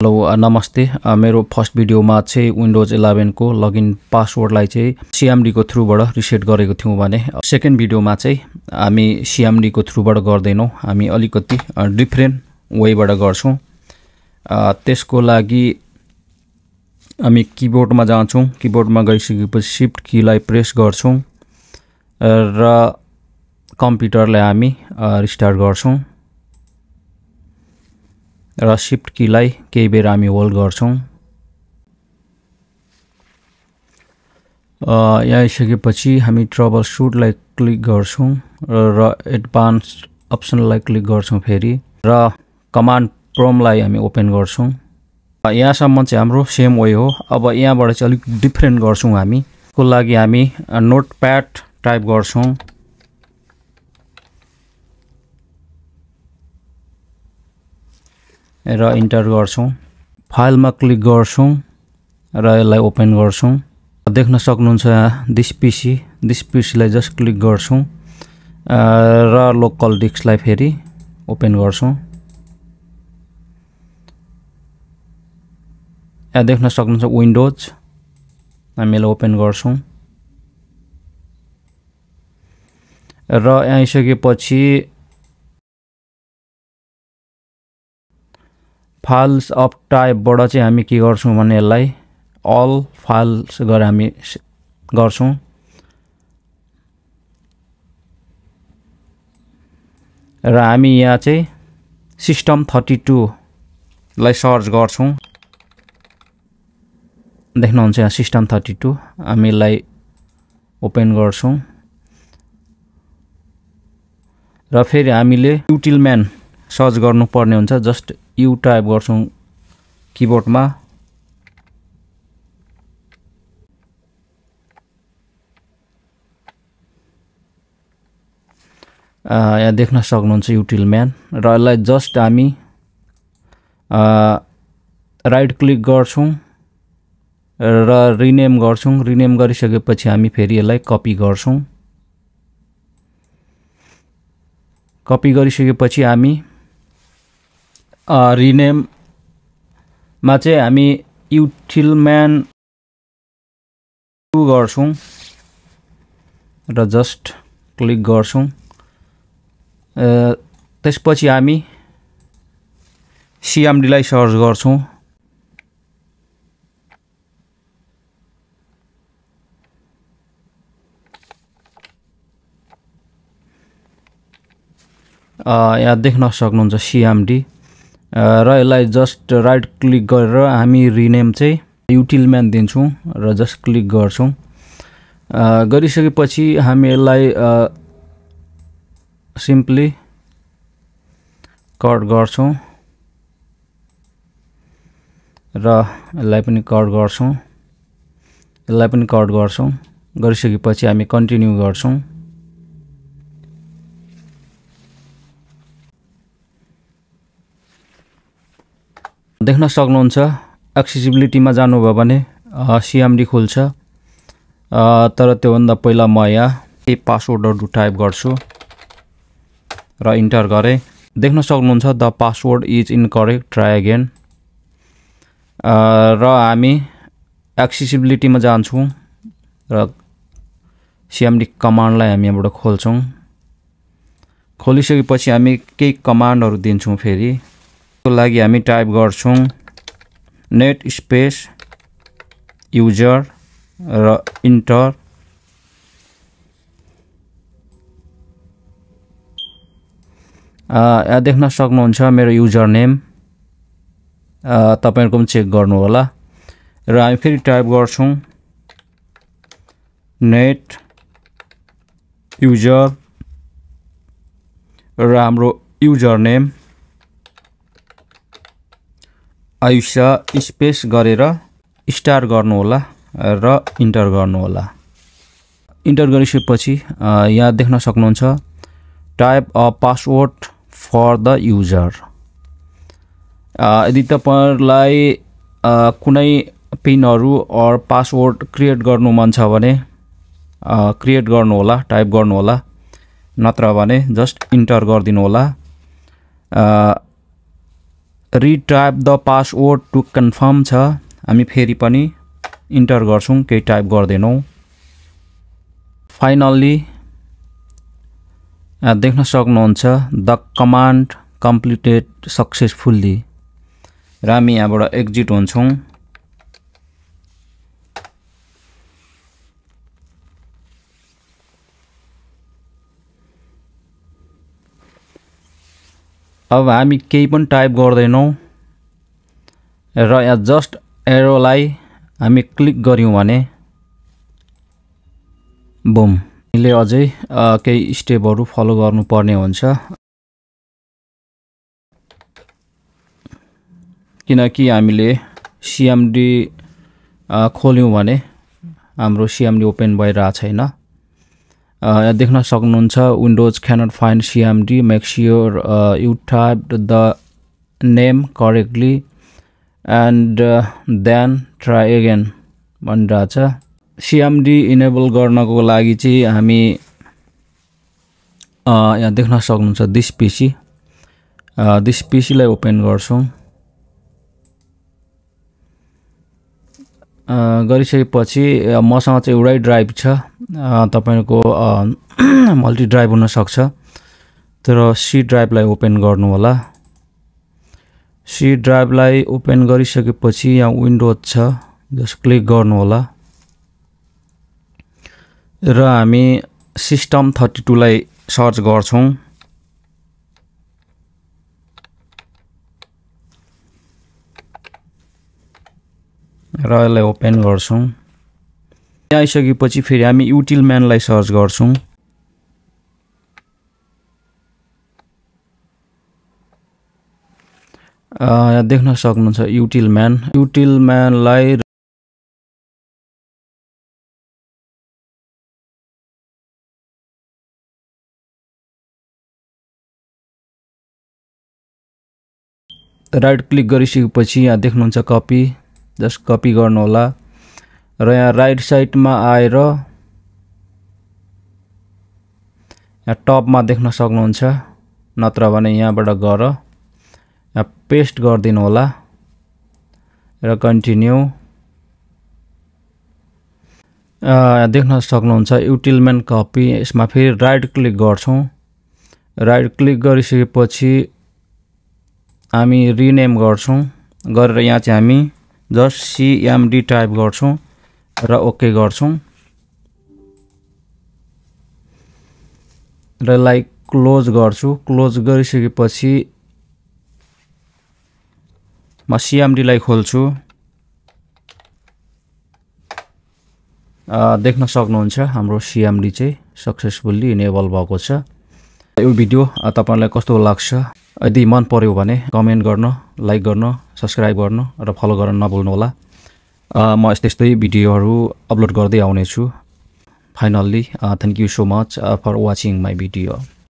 hello नमस्ते मेरो first भिडियोमा चाहिँ विन्डोज 11 को लगइन पासवर्डलाई चाहिँ CMD को थ्रुबाट रिसेट गरेको थियौं भने सेकेन्ड भिडियोमा चाहिँ हामी CMD को थ्रुबाट गर्दैनौं हामी अलिकति डिफरेन्ट वेबाट गर्छौं त्यसको लागि हामी किबोर्डमा जान्छौं किबोर्डमा गइसकेपछि शिफ्ट कीलाई प्रेस गर्छौं र कम्प्युटरलाई हामी रिस्टार्ट गर्छौं र शिफ्ट कीलाई केही बेर हामी होल्ड गर्छौं यहाँ आइसकेपछि हामी ट्रबल शूटलाई क्लिक गर्छौं र एडभान्स्ड अप्सनलाई क्लिक गर्छौं फेरि र कमान्ड प्रम्प्टलाई हामी ओपन गर्छौं यहाँसम्म चाहिँ हाम्रो सेम वे हो अब यहाँबाट चाहिँ अलिक डिफरेन्ट गर्छौं हामी त्यसको लागि हामी नोटप्याड टाइप गर्छौं र इन्टर गर्छौं फाइलमा क्लिक गर्छौं र यसलाई ओपन गर्छौं देख्न सक्नुहुन्छ दिस पीसीलाई जस्ट क्लिक गर्छौं र लोकल डिस्कलाई फेरि ओपन गर्छौं यहाँ देख्न सक्नुहुन्छ विन्डोज हामी यसलाई ओपन गर्छौं र यहाँ आइसकेपछि फाइल्स अफ टाइपबाट चाहिँ हामी के गर्छौं भने यसलाई अल फाइल्स गरेर हामी गर्छौं र हामी यहाँ चाहिँ system32 लाई सर्च गर्छौं देख्नुहुन्छ यहाँ system32 हामी यसलाई ओपन गर्छौं र फेरि हामीले युटिलम्यान सर्च गर्नु पर्ने हुन्छ जस्ट यु टाइप गर्छौं किबोर्डमा यहाँ देख्न सक्नुहुन्छ युटिलम्यान र यसलाई जस्ट हामी राइट क्लिक गर्छौं र रिनेम गर्छौं रिनेम गरिसकेपछि हामी फेरि यसलाई कपी गर्छौं कपी गरिसकेपछि हामी रिनेम मा चाहिँ हामी युटिलम्यान 2 गर्छौं र जस्ट क्लिक गर्छौं त्यसपछि हामी CMD लाई सर्च गर्छौं यहाँ देख्न सक्नुहुन्छ CMD र यसलाई जस्ट राइट क्लिक गरेर हामी रिनेम चाहिँ युटिलम्यान दिन्छौं र जस्ट क्लिक गर्छौं गरिसकेपछि हामी यसलाई सिम्पली कट गर्छौं र यसलाई पनि कट गर्छौं यसलाई पनि कट गर्छौं गरिसकेपछि हामी कन्टिन्यू गर्छौं देख्न सक्नुहुन्छ एक्सेसिबिलिटीमा जानुभयो भने CMD खुल्छ तर त्यो भन्दा पहिला म यहाँ पासवर्डहरु टाइप गर्छु र इन्टर गरे देख्न सक्नुहुन्छ the password is incorrect try again र हामी एक्सेसिबिलिटीमा जान्छौं र CMD कमान्डलाई हामी यहाँबाट खोल्छौं खोलिसकेपछि हामी केही कमान्डहरु दिन्छौं फेरि त्यसको लागि हामी टाइप गर्छौं नेट स्पेस युजर र इन्टर यहाँ देख्न सक्नुहुन्छ मेरो युजर नेम तपाईहरुको पनि चेक गर्नु होला र हामी फेरि टाइप गर्छौं नेट युजर र हाम्रो युजर नेम आयुषा स्पेस गरेर स्टार गर्नु होला र इन्टर गर्नु होला इन्टर गरिसकेपछि यहाँ देख्न सक्नुहुन्छ type a password for the user यदि तपाईहरुलाई कुनै पिनहरु अर पासवर्ड क्रिएट गर्नु मन छ भने क्रिएट गर्नु होला टाइप गर्नु होला नत्र भने जस्ट इन्टर गर्दिनु होला retype the password to confirm छ हामी फेरि पनि इन्टर गर्छौं केही टाइप गर्दैनौं फाइनल्ली देख्न सक्नुहुन्छ द कमान्ड कम्प्लिटेड सक्सेसफुल्ली र हामी यहाँबाट एक्जिट हुन्छौं अब हामी केही पनि टाइप गर्दैनौं र यहाँ जस्ट एरोलाई हामी क्लिक गर्यौं भने बुम हामीले अझै केही स्टेपहरु फलो गर्नुपर्ने हुन्छ किनकि हामीले CMD खोल्यौं भने हाम्रो CMD ओपन भइरा छैन यहाँ देख्न सक्नुहुन्छ Windows cannot find CMD make sure you typed the name correctly and then try again भनिरा छ CMD इनेबल गर्नको लागि चाहिँ हामी यहाँ देख्न सक्नुहुन्छ दिस PC लाई ओपन गर्छौं गरिसकेपछि मसँग चाहिँ एउटै ड्राइभ छ तपाईको मल्टी ड्राइभ हुन सक्छ तर C ड्राइभलाई ओपन गर्नु होला C ड्राइभलाई ओपन गरिसकेपछि यहाँ विन्डोज छ जस्ट क्लिक गर्नु होला र हामी सिस्टम 32 लाई सर्च गर्छौं र यसलाई ओपन गर्छौं यहाँ आइसकेपछि फेरि हामी युटिलम्यान लाई सर्च गर्छौं यहाँ देख्न सक्नुहुन्छ युटिलम्यान लाई राइट क्लिक गरिसकेपछि यहाँ देख्नुहुन्छ कपी जस्ट कपी गर्नु होला र यहाँ राइट साइडमा आएर यहाँ टपमा देख्न सक्नुहुन्छ नत्र भने यहाँबाट गएर यहाँ पेस्ट गर्दिनु होला र कन्टिन्यू देख्न सक्नुहुन्छ युटिलम्यान कपी यसमा फेरि राइट क्लिक गर्छौं राइट क्लिक गरिसकेपछि हामी रिनेम गर्छौं गरेर यहाँ चाहिँ हामी जस्ट CMD टाइप गर्छौं र ओके गर्छौं र यसलाई क्लोज गर्छु क्लोज गरिसकेपछि म CMD लाई खोल्छु देख्न सक्नुहुन्छ हाम्रो CMD चाहिँ सक्सेसफुली इनेबल भएको छ यो भिडियो तपाईलाई कस्तो लाग्छ यदि मन पर्यो भने कमेन्ट गर्न लाइक गर्न सब्स्क्राइब गर्न र फलो गर्न नभुल्नु होला म यस्तै भिडियोहरु अपलोड गर्दै आउने छु finally thank you so much for watching my video